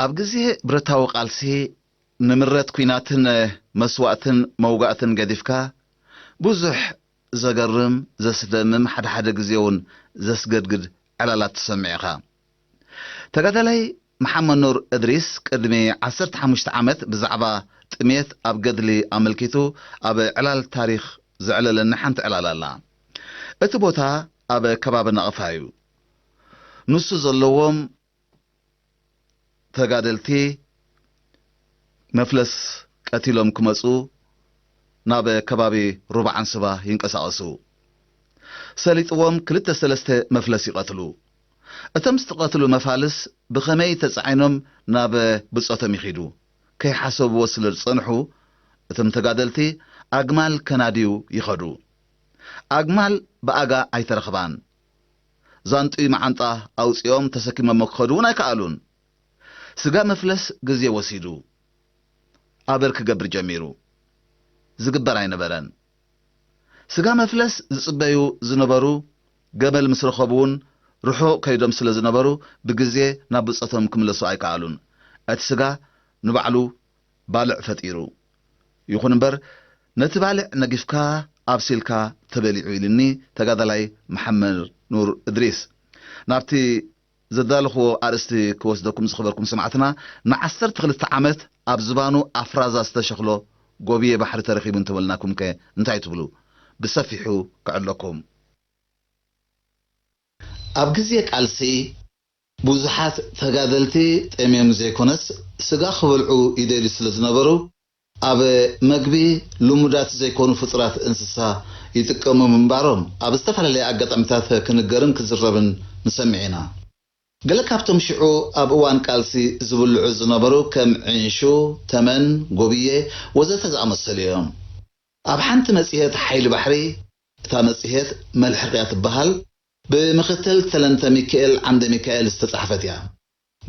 ኣብ ግዜ ብረታዊ ቃልሲ ንምረት ኲናትን መስዋእትን መውጋእትን ገዲፍካ፣ ብዙሕ ዘገርም፣ ዘስደምም፣ ሓደ ሓደ ግዜ እውን ዘስገድግድ ዕላላት ትሰምዕ ኢኻ። ተጋዳላይ መሓመድ ኑር እድሪስ ቅድሚ ዓሰርተ ሓሙሽተ ዓመት ብዛዕባ ጥሜት ኣብ ገድሊ ኣመልኪቱ ኣብ ዕላል ታሪኽ ዘዕለለኒ ሓንቲ ዕላል ኣላ። እቲ ቦታ ኣብ ከባቢ ናቕፋ እዩ። ንሱ ዘለዎም ተጋደልቲ መፍለስ ቀቲሎም ክመጹ ናብ ከባቢ ሩባ ዓንስባ ይንቀሳቐሱ። ሰሊጥዎም ክልተ ሰለስተ መፍለስ ይቐትሉ። እቶም ዝተቐትሉ መፋልስ ብኸመይ ተጻዒኖም ናብ ብጾቶም ይኺዱ? ከይሓሰብዎ ስለ ዝጸንሑ፣ እቶም ተጋደልቲ ኣግማል ከናድዩ ይኸዱ። ኣግማል ብኣጋ ኣይተረኽባን። ዛንጡይ መዓንጣ ኣውጺኦም ተሰኪሞሞ ክኸዱ እውን ኣይከኣሉን። ስጋ መፍለስ ግዜ ወሲዱ። ኣበር ክገብር ጀሚሩ። ዝግበር ኣይነበረን። ስጋ መፍለስ ዝጽበዩ ዝነበሩ ገመል ምስ ረኸቡ እውን ርሑቕ ከይዶም ስለ ዝነበሩ ብግዜ ናብ ብጾቶም ክምለሱ ኣይከኣሉን። እቲ ስጋ ንባዕሉ ባልዕ ፈጢሩ። ይኹን እምበር ነቲ ባልዕ ነጊፍካ ኣብሲልካ ተበሊዑ ኢልኒ ተጋዳላይ መሓመድ ኑር እድሪስ። ናብቲ ዘዳለኽዎ ኣርእስቲ ክወስደኩም ዝኽበርኩም ሰማዕትና፣ ንዓሰርተ ክልተ ዓመት ኣብ ዝባኑ ኣፍራዛ ዝተሸኽሎ ጎብየ ባሕሪ ተረኺቡ እንተበልናኩም ከ እንታይ ትብሉ? ብሰፊሑ ክዕለኩም። ኣብ ግዜ ቃልሲ ብዙሓት ተጋደልቲ ጠምዮም ዘይኮነስ ስጋ ክበልዑ ይደልዩ ስለ ዝነበሩ ኣብ መግቢ ልሙዳት ዘይኮኑ ፍጡራት እንስሳ ይጥቀሙ ምንባሮም ኣብ ዝተፈላለየ ኣጋጣሚታት ክንገርን ክዝረብን ንሰምዕ ኢና። ገለ ካብቶም ሽዑ ኣብ እዋን ቃልሲ ዝብልዑ ዝነበሩ ከም ዕንሹ፣ ተመን፣ ጎብየ ወዘተ ዝኣመሰሉ እዮም። ኣብ ሓንቲ መጽሔት ሓይሊ ባሕሪ፣ እታ መጽሔት መልሕቕ እያ ትበሃል፣ ብምኽትል ተለንተ ሚካኤል ዓንደ ሚካኤል ዝተጻሕፈት እያ።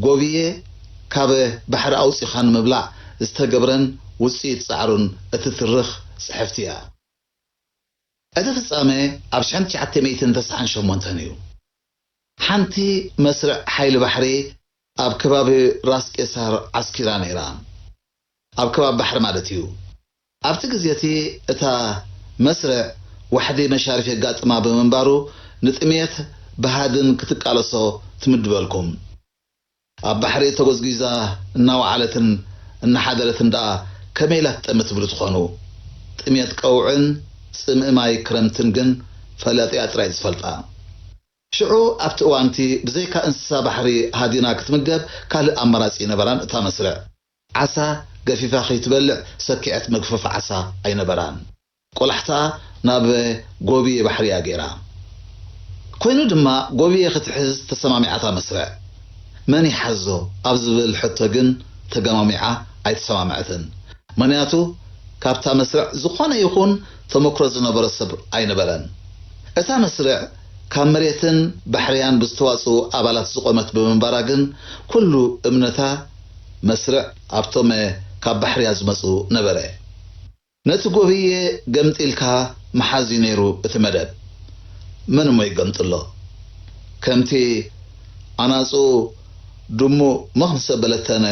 ጎብየ ካብ ባሕሪ ኣውጺኻ ንምብላዕ ዝተገብረን ውጽኢት ጻዕሩን እትትርኽ ጽሕፍቲ እያ። እቲ ፍጻመ ኣብ ሽሕን ትሽዓተ ሚእትን ተስዓን ሸሞንተን እዩ። ሓንቲ መስርዕ ሓይሊ ባሕሪ ኣብ ከባቢ ራስ ቄሳር ዓስኪራ ነይራ። ኣብ ከባቢ ባሕሪ ማለት እዩ። ኣብቲ ግዜ እቲ እታ መስርዕ ዋሕዲ መሻርፍ የጋጥማ ብምንባሩ ንጥምየት ብሃድን ክትቃለሶ ትምድበልኩም። ኣብ ባሕሪ ተጎዝጒዛ እናወዓለትን እናሓደረትን ደኣ ከመይ ኢላ ትጠሚ ትብሉ ትኾኑ። ጥምየት ቀውዕን ጽምኢ ማይ ክረምትን ግን ፈላጢኣ ጥራይ ዝፈልጣ። ሽዑ ኣብቲ እዋንቲ ብዘይካ እንስሳ ባሕሪ ሃዲና ክትምገብ ካልእ ኣማራጺ ኣይነበራን እታ መስርዕ። ዓሳ ገፊፋ ከይትበልዕ ሰኪዐት መግፈፊ ዓሳ ኣይነበራን። ቆላሕታ ናብ ጎብየ ባሕሪ እያ ገይራ። ኮይኑ ድማ ጎብየ ክትሕዝ ተሰማሚዓ እታ መስርዕ። መን ይሓዞ ኣብ ዝብል ሕቶ ግን ተገማሚዓ ኣይተሰማምዐትን። ምኽንያቱ ካብታ መስርዕ ዝኾነ ይኹን ተመክሮ ዝነበሮ ሰብ ኣይነበረን። እታ መስርዕ ካብ መሬትን ባሕርያን ብዝተዋጽኡ ኣባላት ዝቖመት ብምንባራ ግን ኩሉ እምነታ መስርዕ ኣብቶም ካብ ባሕርያ ዝመጹ ነበረ። ነቲ ጎብየ ገምጢልካ ምሓዝ እዩ ነይሩ እቲ መደብ። መን እሞ ይገምጥሎ? ከምቲ ኣናጹ ድሙ መኽ ምስ ኣበለተነ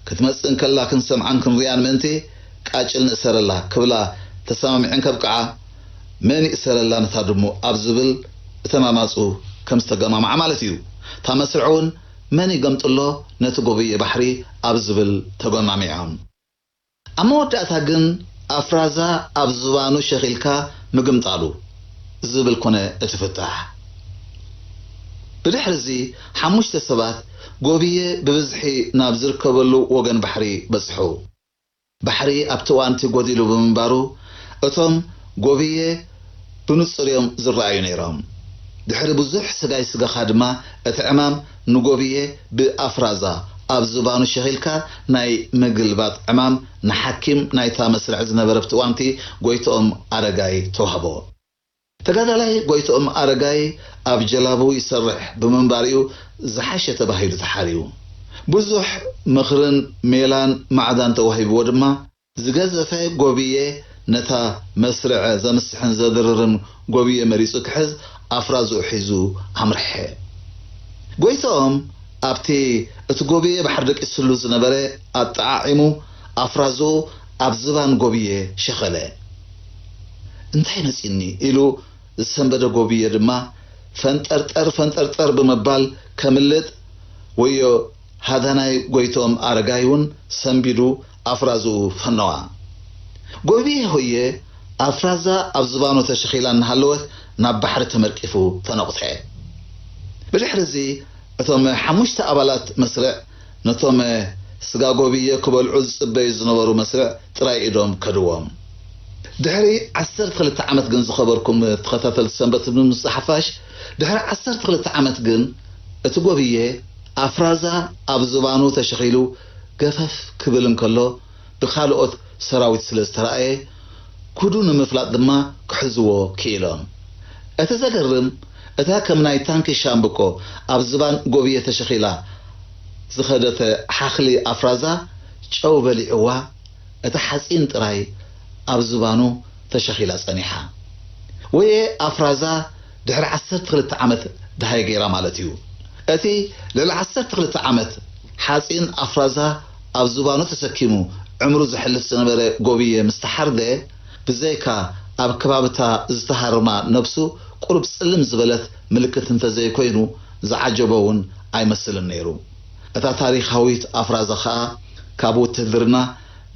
ክትመጽእ እንከላ ክንሰምዓን ክንሪኣን ምእንቲ ቃጭል ንእሰረላ ክብላ ተሰማሚዐን ከብቅዓ፣ መን ይእሰረላ ነታ ድሙ ኣብ ዝብል እተን ኣናጹ ከም ዝተገማምዓ ማለት እዩ። እታ መስርዕ እውን መን ይገምጥሎ ነቲ ጎብየ ባሕሪ ኣብ ዝብል ተገማሚዖም። ኣብ መወዳእታ ግን ኣፍራዛ ኣብ ዝባኑ ሸኺልካ ምግምጣሉ ዝብል ኮነ እቲ ፍታሕ። ብድሕርዚ ሓሙሽተ ሰባት ጎብየ ብብዝሒ ናብ ዝርከበሉ ወገን ባሕሪ በጽሑ። ባሕሪ ኣብቲ እዋንቲ ጎዲሉ ብምንባሩ እቶም ጎብየ ብንጹር እዮም ዝረኣዩ ነይሮም። ድሕሪ ብዙሕ ስጋይ ስጋኻ ድማ እቲ ዕማም ንጎብየ ብኣፍራዛ ኣብ ዝባኑ ሸኺልካ ናይ ምግልባጥ ዕማም ንሓኪም ናይታ መስርዕ ዝነበረ ኣብቲ እዋንቲ ጎይትኦም ኣረጋይ ተዋህቦ። ተጋዳላይ ጎይትኦም ኣረጋይ ኣብ ጀላቡ ይሰርሕ ብምንባር እዩ ዝሓሸ ተባሂሉ ተሓርዩ። ብዙሕ ምኽርን ሜላን ማዕዳን ተዋሂብዎ ድማ ዝገዘፈ ጎብየ ነታ መስርዕ ዘምስሕን ዘድርርን ጎብየ መሪጹ ክሕዝ ኣፍራዝኡ ሒዙ ኣምርሐ። ጎይትኦም ኣብቲ እቲ ጎብየ ባሕሪ ደቂስሉ ዝነበረ ኣጠዓዒሙ ኣፍራዝኡ ኣብ ዝባን ጎብየ ሸኸለ። "እንታይ መጺኒ?" ኢሉ ዝሰንበደ ጎብየ ድማ ፈንጠርጠር ፈንጠርጠር ብምባል ከምልጥ፣ ወዮ ሃዳናይ ጎይትኦም ኣረጋይ እውን ሰንቢዱ ኣፍራዝኡ ፈነዋ። ጎብየ ሆየ ኣፍራዛ ኣብ ዝባኑ ተሸኺላ እናሃለወት ናብ ባሕሪ ተመርቂፉ ተነቑትሐ። ብድሕሪ እዚ እቶም ሓሙሽተ ኣባላት መስርዕ ነቶም ስጋ ጎብየ ክበልዑ ዝጽበዩ ዝነበሩ መስርዕ ጥራይ ኢዶም ከድዎም። ድሕሪ ዓሰርተ ክልተ ዓመት ግን፣ ዝኸበርኩም ተኸታተልቲ ሰንበት ትምህርቲ ምስ ሓፋሽ፣ ድሕሪ ዓሰርተ ክልተ ዓመት ግን እቲ ጎብየ ኣፍራዛ ኣብ ዝባኑ ተሸኺሉ ገፈፍ ክብል እንከሎ፣ ብኻልኦት ሰራዊት ስለ ዝተራእየ፣ ኩዱ ንምፍላጥ ድማ ክሕዝዎ ክኢሎም። እቲ ዘገርም፣ እታ ከም ናይ ታንኪ ሻምብቆ ኣብ ዝባን ጎብየ ተሸኺላ ዝኸደተ ሓኽሊ ኣፍራዛ ጨው በሊዕዋ፣ እታ ሓጺን ጥራይ ኣብ ዝባኑ ተሸኺላ ጸኒሓ። ወየ ኣፍራዛ ድሕሪ ዓሰርተ ክልተ ዓመት ደሃይ ገይራ ማለት እዩ። እቲ ልዕሊ ዓሰርተ ክልተ ዓመት ሓጺን ኣፍራዛ ኣብ ዝባኑ ተሰኪሙ ዕምሩ ዘሕልፍ ዝነበረ ጎብየ ምስ ተሓርደ፣ ብዘይካ ኣብ ከባብታ ዝተሃርማ ነብሱ፣ ቁሩብ ጽልም ዝበለት ምልክት እንተዘይኮይኑ፣ ዝዓጀቦ እውን ኣይመስልን ነይሩ። እታ ታሪኻዊት ኣፍራዛ ኸኣ ካብ ውትህድርና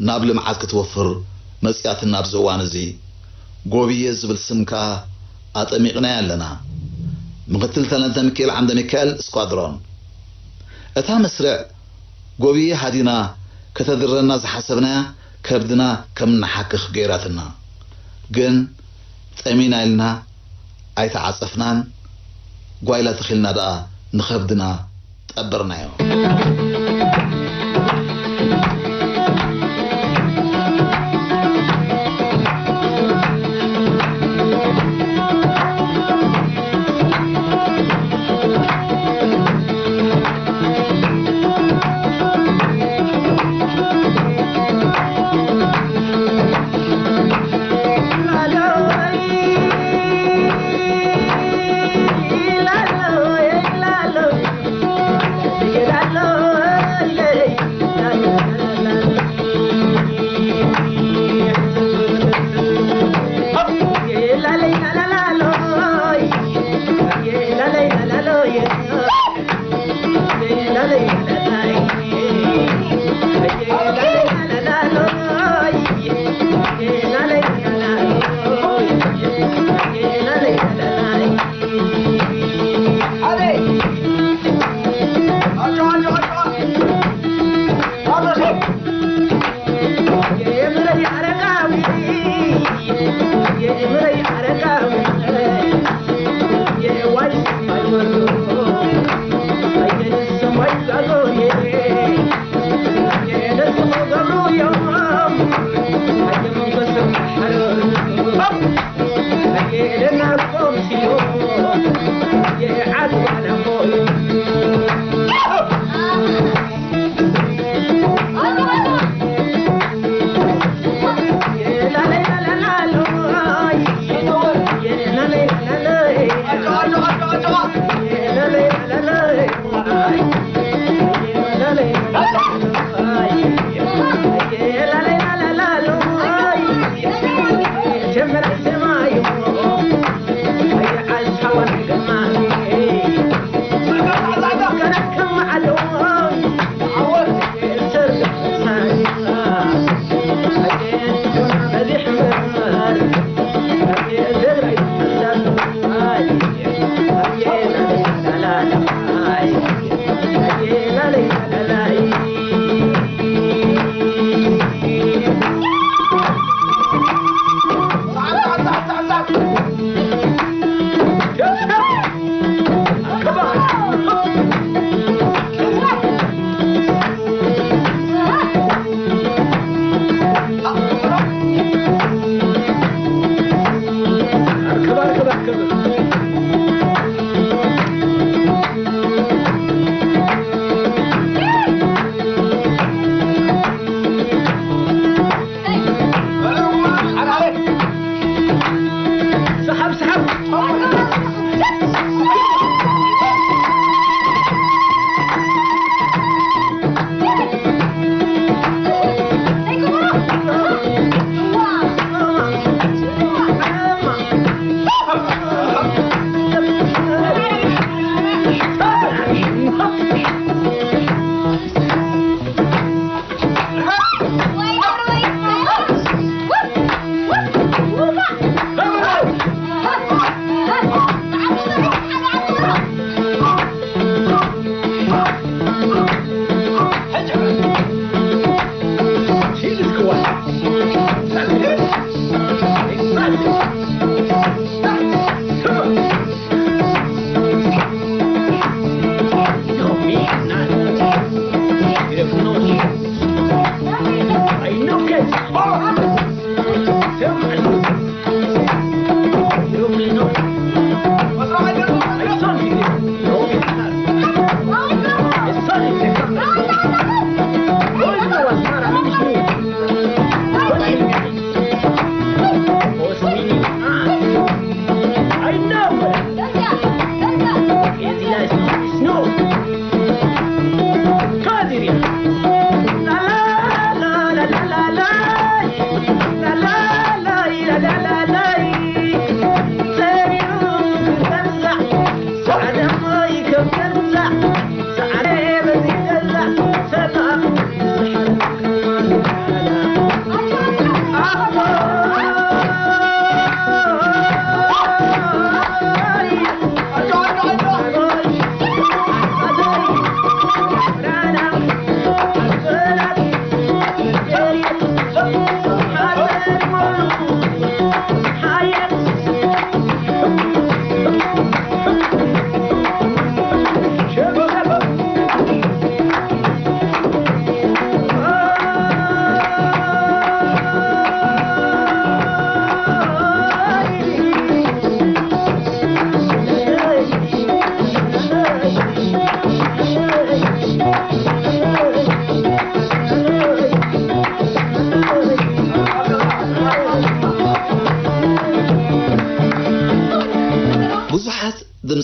ናብ ልምዓት ክትወፍር መጺኣትና ኣብዚ እዋን እዚ። ጎብየ ዝብል ስም ከኣ ኣጠሚቕናያ ኣለና። ምኽትል ተለንተ ሚካኤል ዓምደ ሚካኤል ስኳድሮን። እታ መስርዕ ጎብየ ሃዲና ከተድረና ዝሓሰብናያ ከብድና ከም እንሓክኽ ገይራትና። ግን ጠሚና ኢልና ኣይተዓጸፍናን፣ ጓይላ ተኺልና ደኣ ንኸብድና ጠበርናዮ።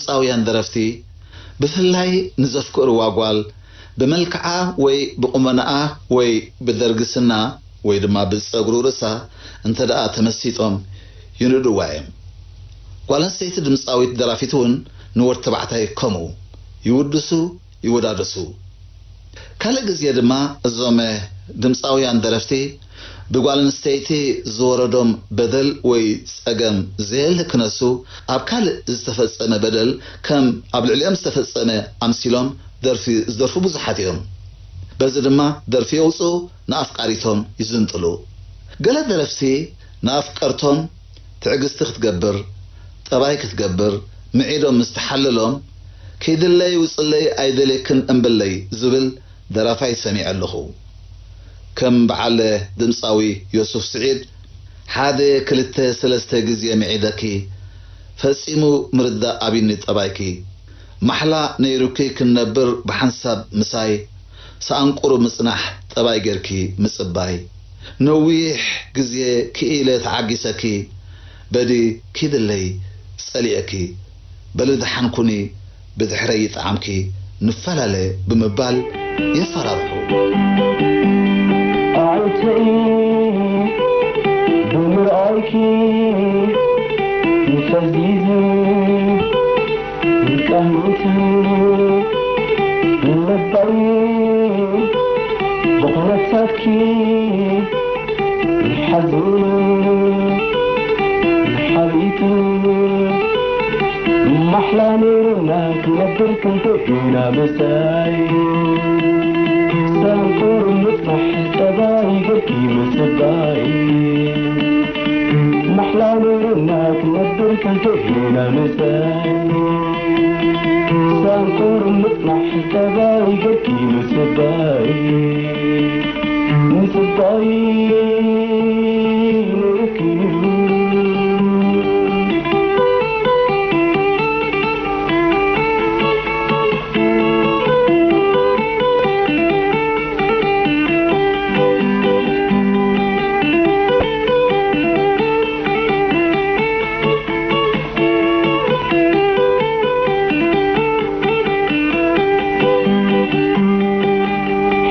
ድምጻውያን ደረፍቲ፣ ብፍላይ ንዘፍቅርዋ ጓል፣ ብመልክዓ ወይ ብቑመናኣ ወይ ብደርጊ ስና ወይ ድማ ብጸጉሪ ርእሳ እንተ ደኣ ተመሲጦም ይንእድዋ እዮም። ጓል ኣንስተይቲ ድምጻዊት ደራፊት እውን ንወድ ተባዕታይ ከምኡ። ይውድሱ፣ ይወዳደሱ። ካልእ ግዜ ድማ እዞም ድምጻውያን ደረፍቲ ብጓል ኣንስተይቲ ዝወረዶም በደል ወይ ጸገም ዘየለ ክነሱ፣ ኣብ ካልእ ዝተፈጸመ በደል ከም ኣብ ልዕሊኦም ዝተፈጸመ ኣምሲሎም ደርፊ ዝደርፉ ብዙሓት እዮም። በዚ ድማ ደርፊ የውጽኡ፣ ንኣፍቃሪቶም ይዝንጥሉ። ገለ ደረፍቲ ንኣፍቀርቶም ትዕግስቲ ክትገብር፣ ጠባይ ክትገብር፣ ምዒዶም ምስ ተሓለሎም፣ "ኪድለይ ውጽለይ ኣይደልየክን እምብለይ" ዝብል ደራፋይ ሰሚዐ ኣለኹ። ከም በዓል ድምጻዊ ዮሱፍ ስዒድ፣ ሓደ ክልተ ሰለስተ ግዜ ምዒደኪ፣ ፈጺሙ ምርዳእ ኣቢኒ ጠባይኪ። ማሕላ ነይሩኪ ክንነብር ብሓንሳብ ምሳይ፣ ሰኣን ቁሩብ ምጽናሕ ጠባይ ጌርኪ ምጽባይ። ነዊሕ ግዜ ክኢለ ተዓጊሰኪ፣ በዲ ኪድለይ ጸሊኤኪ። በሊ ደሓን ኩኒ፣ ብድሕረይ ይጥዓምኪ፣ ንፈላለ ብምባል የፈራርሑ። ኣዒንተይ ብምርኣይኪ ፈዚዙ ቃህሞትን ልበይ ብኹነታትኪ ሓዚኑ ሓቢጡ ማሕላ ነይሩና ክነብር ክንተ ኢና ምሳይ ሰንኩር ምጽናሕ ጠባይ ገርኪ ምጽባይ ማሕላ ነይሩና ክነብር ክልቴና ምሳይ ሳንኩር ምጽናሕ ጠባይ ገርኪ ምጽባይ ምጽባይ ነይሩኪ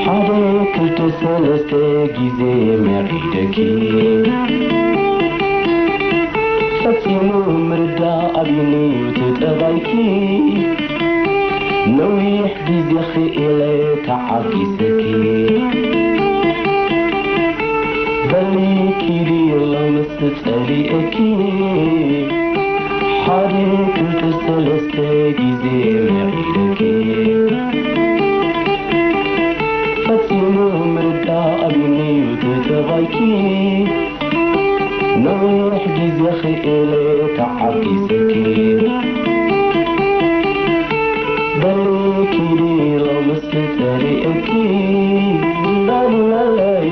ሓደ ክልተ ሰለስተ ግዜ መቒደኪ ፈጺሙ ምርዳእ ኣብዩኒ እዩ እቲ ጠባይኪ ነዊሕ ግዜ ክኢለ ተዓጊሰኪ በሊ ኪዲ ሎምስ ጸሊኤኪ ሓደ ክልተ ሰለስተ ግዜ መቒደኪ ፈጺሙ ምርዳእ ኣብዩኒ እዩ እቲ ጠባይኪ ነዊሕ ግዜ ክኢለ ተዓጊሰኪ በሊ ኪዲ ሎምስ ጸሊኤኪ ላላላይ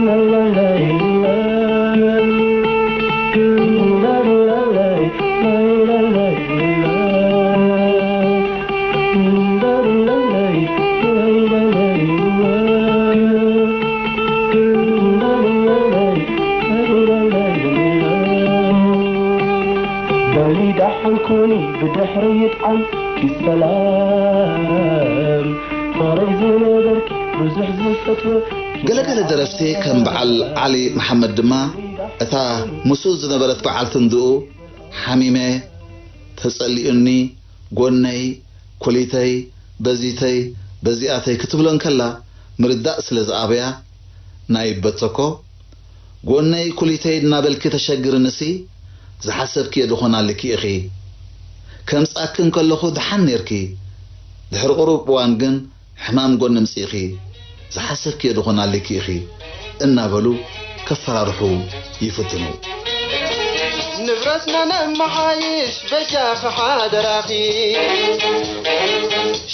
ላላላይ ላላላይ ላላላይ በሊ ደሓን ኩኒ ብድሕሪ ይጥዓም ኪሰላም ፍቕረይ ዝነበርኪ ብዙሕ ዝፈትወ ገለገለ ደረፍቲ ከም በዓል ዓሊ መሓመድ ድማ እታ ምስኡ ዝነበረት በዓልቲ እንድኡ ሓሚመ ተጸሊኡኒ ጎነይ፣ ኩሊተይ፣ በዚተይ፣ በዚኣተይ ክትብሎ እንከላ ምርዳእ ስለ ዝኣበያ፣ ናይ በተኮ፣ ጎነይ ኩሊተይ እናበልኪ ተሸግርንሲ፣ ዝሓሰብክዮ ድኾን ኣልኪ ኢኺ። ከምጻኪ እንከለኹ ደሓን ኔርኪ፣ ድሕሪ ቁሩብ እዋን ግን ሕማም ጎኒ ምጺእኺ፣ ዝሓሰብክዮ ድኾን ኣልኪ ኢኺ እናበሉ ከፈራርሑ ይፍትኑ። ንብረትና ነመሓይሽ በጃኺ ሓደራኺ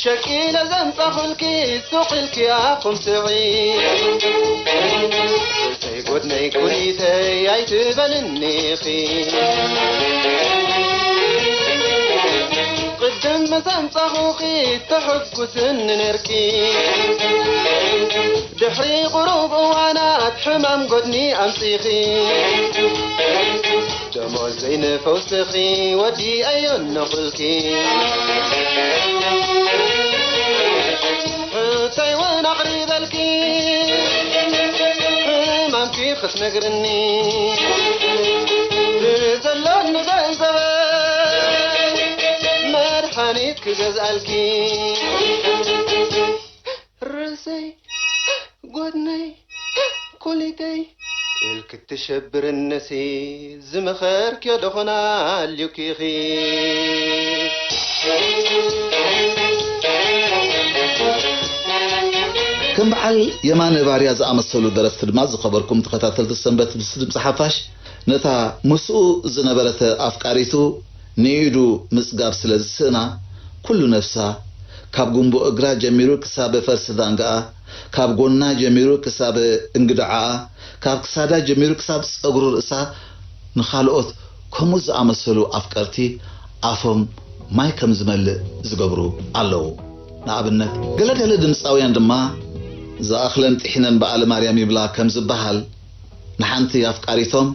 ሸቂለ ዘምጻኹልኪ ሱቕ ኢልኪ ኣኹም ስዒ እተይ ጎድነይ ኩሊተይ ኣይትበልኒኺ ቅድም ምስ ኣምጻኹኺ ተሐጉስኒ ኔርኪ ድሕሪ ቁሩብ እዋናት ሕማም ጎድኒ ኣምጺኺ ደሞዝ ዘይንፈውስኺ ወዲኣዮ ነኹልኪ። ሕቶይ እውን ኣቕሪበልኪ፣ ሕማምኪ ክትነግርኒ። ብዘሎኒ ገንዘበይ መድሓኒት ክገዝኣልኪ። ርእሰይ፣ ጎድነይ፣ ኮሊተይ ኢልኪ ትሸብርነሲ፣ ዝመኸርክዮ ደኾና ኣልዩኪ ኢኺ። ከም በዓል የማነ ባርያ ዝኣመሰሉ ደረፍቲ ድማ፣ ዝኸበርኩም ተኸታተልቲ ሰንበት ምስ ድምፂ ሓፋሽ፣ ነታ ምስኡ ዝነበረት ኣፍቃሪቱ ንኢዱ ምጽጋብ ስለ ዝስእና፣ ኩሉ ነፍሳ፣ ካብ ጉንቦ እግራ ጀሚሩ ክሳብ ፈርሲ ዳንጋኣ፣ ካብ ጎና ጀሚሩ ክሳብ እንግድዓኣ፣ ካብ ክሳዳ ጀሚሩ ክሳብ ጸጉሪ ርእሳ፣ ንኻልኦት ከምኡ ዝኣመሰሉ ኣፍቀርቲ ኣፎም ማይ ከም ዝመልእ ዝገብሩ ኣለዉ። ንኣብነት፣ ገለ ገለ ድምጻውያን ድማ፣ ዝኣኽለን ጥሒነን ብኣለማርያም ይብላ ከም ዝበሃል፣ ንሓንቲ ኣፍቃሪቶም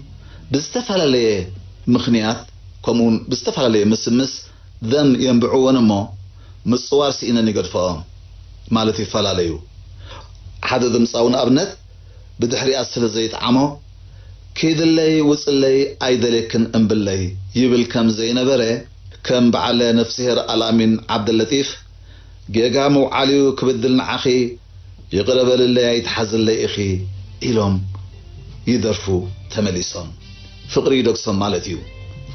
ብዝተፈላለየ ምኽንያት፣ ከምኡውን ብዝተፈላለየ ምስምስ ደም የንብዕወን እሞ፣ ምጽዋር ስኢነን ይገድፈኦም፣ ማለት ይፈላለዩ። ሓደ ድምጻዊ ንኣብነት፣ ብድሕሪኣ ስለ ዘይጥዓሞ፣ "ኪድለይ ውጽለይ ኣይደልየክን እምብለይ" ይብል ከም ዘይነበረ፣ ከም በዓለ ነፍስሄር ኣልኣሚን ዓብደለጢፍ፣ "ጌጋ ምውዓል'ዩ ክብድል ንዓኺ፣ ይቕረ በልለይ ኣይትሓዝለይ ኢኺ" ኢሎም ይደርፉ ተመሊሶም። ፍቕሪ ይደግሶም ማለት እዩ።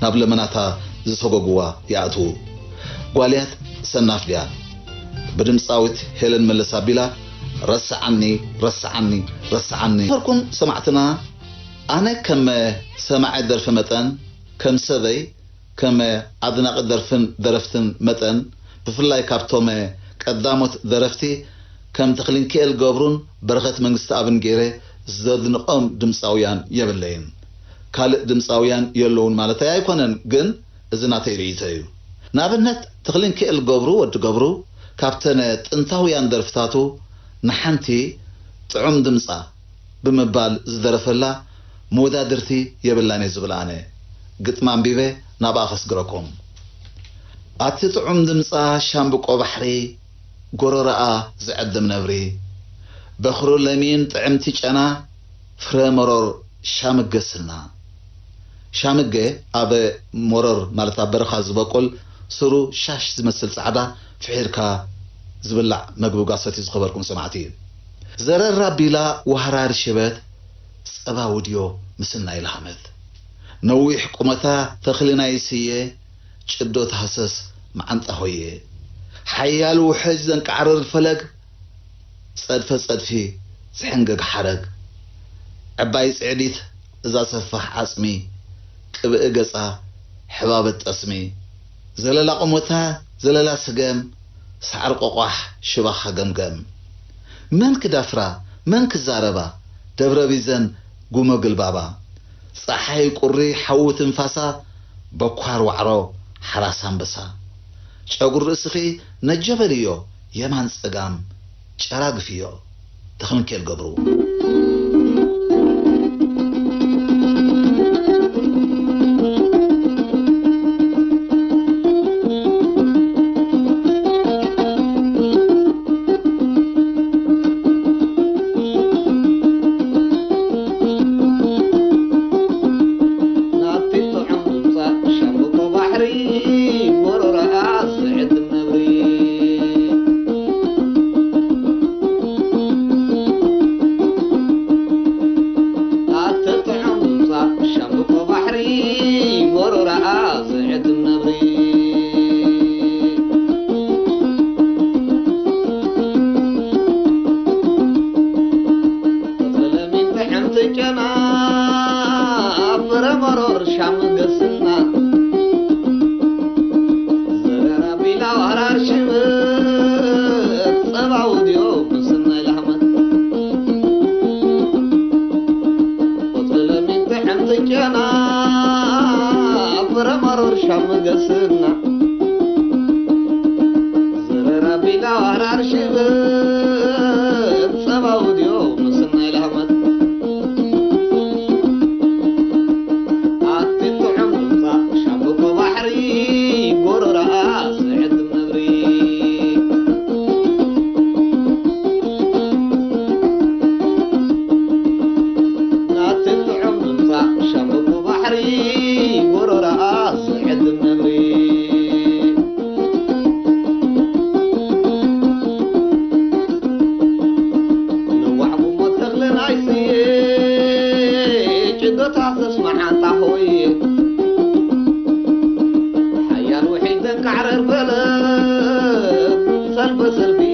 ናብ ለመናታ ዝሰጎግዋ ይኣትዉ። ጓልያት ሰናፍ ድያ? ብድምጻዊት ሄለን መለስ ኣቢላ፣ "ረስዓኒ፣ ረስዓኒ፣ ረስዓኒ" ነበርኩም ሰማዕትና። ኣነ ከም ሰማዒ ደርፊ መጠን፣ ከም ሰበይ፣ ከም ኣድናቒ ደርፍን ደረፍትን መጠን፣ ብፍላይ ካብቶም ቀዳሞት ደረፍቲ ከም ተኽሊንኪኤል ገብሩን በረኸት መንግስተኣብን ገይረ ዘድንቖም ድምጻውያን የብለይን። ካልእ ድምጻውያን የለውን ማለተይ ኣይኮነን፣ ግን እዚ ናተይ ርእይቶ እዩ። ንኣብነት፣ ተኽሊንኪኤል ገብሩ፣ ወዲ ገብሩ፣ ካብተን ጥንታውያን ደርፍታቱ ንሓንቲ ጥዑም ድምጻ ብምባል ዝደረፈላ መወዳድርቲ የብላን እየ ዝብል ኣነ። ግጥሚ ኣንቢበ ናብኣ ከስግረኩም። ኣቲ ጥዑም ድምጻ ሻምብቆ ባሕሪ፣ ጎረሮኣ ዝዕድም ነብሪ፣ በኽሩ ለሚን ጥዕምቲ ጨና፣ ፍረ መሮር ሻምገ ስና። ሻምገ ኣብ መሮር፣ ማለት ኣብ በረኻ ዝበቁል፣ ስሩ ሻሽ ዝመስል ጻዕዳ፣ ፍሒርካ ዝብላዕ መግቢ ጓሶት እዩ፣ ዝኸበርኩም ሰማዕቲ። ዘረር ኣቢላ ዋህራር ሽበት፣ ጸባ ውድዮ ምስናይ ላህመት። ነዊሕ ቁመታ ተኽሊ ናይ ስየ፣ ጭዶ ተሃሰስ መዓንጣ ሆየ። ሓያል ውሕጅ ዘንቃዕርር ፈለግ፣ ጸድፈ ጸድፊ ዝሕንገግ ሓረግ። ዕባይ ጽዕዲት እዛ ሰፋሕ ዓጽሚ፣ ቅብኢ ገጻ ሕብበት ጠስሚ። ዘለላ ቁመታ ዘለላ ስገም፣ ሳዕሪ ቆቋሕ ሽባኻ ገምገም። መን ክዳፍራ መን ክዛረባ፣ ደብረ ቢዘን ጉሞ ግልባባ። ጸሓይ ቁሪ ሓዊ ትንፋሳ፣ በኳር ዋዕሮ ሓራስ ኣንበሳ። ጨጉሪ ርእስኺ ነጀ በልዮ የማን ጸጋም፣ ጨራግፍዮ። ተኽልንኬል ገብሩ። ናብቲ ጥዑም ድምጻ ሻምብቆ ባሕሪ፣ ጎረሮኣ ዝዕድም ነብሪ። ኣቲ ጥዑም ድምጻ ሻምብቆ ባሕሪ፣ ጎረሮኣ ዝዕድም ነብሪ። ለሚን ጥዕምቲ ጨና፣ ፍረ መሮር ሻምገ ስና። ዘረራ ቢላ ዋራር ሽበት፣ ጸባ ውድዮ ምስናይ ላህመት። ለሚን ጥዕምቲ ጨና፣ ፍረ መሮር ሻምገ ስና። ዘረራ ቢላ ዋራር ሽበት፣ ጸባ ውድዮ ምስናይ ላህመት። ኣቲ ጥዑም ሰልፊ ሰልፊ